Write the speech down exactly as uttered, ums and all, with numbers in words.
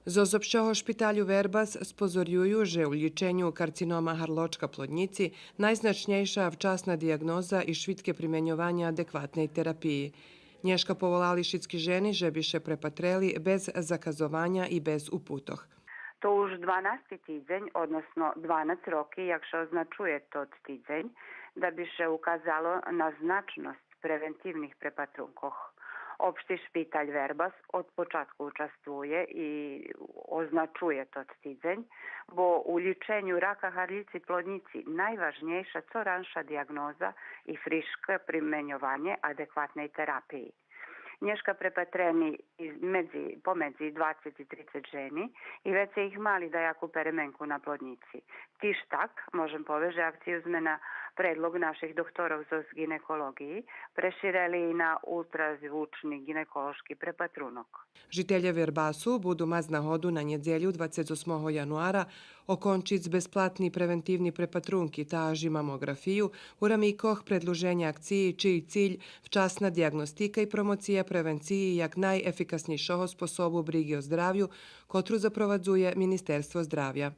Зоз Общого шпиталю Вербас спозорюю же у лїченю карцинома гарлочка плоднїци найзначнєйша вчасна диягноза и швидке применьованє адекватней терапиї. Нєшка поволали шицки жени же би ше препатрели без заказованя и без упутох. То уж дванасти тидзень, односно дванац роки, як ше означує тот тидзень, да би ше указало на значносц превентивних препатрункох. Општи шпиталь Вербас од початку участвує и означує тот тидзень, бо у лїченю рака гарлїци плоднїци найважнєйша цо ранша диягноза и фришке применьованє адекватней терапиї. Нєшка препатрени из-, медзи, помедзи двацец и трицец жени и вецей их мали даяку переменку на плоднїци. Тиж так, можем повесц же акцию зме на предлог наших дохторох зоз ґинеколоґиї преширели и на ултразвучни ґинеколошки препатрунок. Жителє Вербасу буду мац нагоду на нєдзелю двацец осмого януара окончиц безплатни превентивни препатрунки, та аж и мамоґрафию, у рамикох предлуженя акциї чий циль вчасна диягностика и промоция превенциї як найефикаснєйшого способу бриґи о здравю, котру запровадзує Министерство здравя.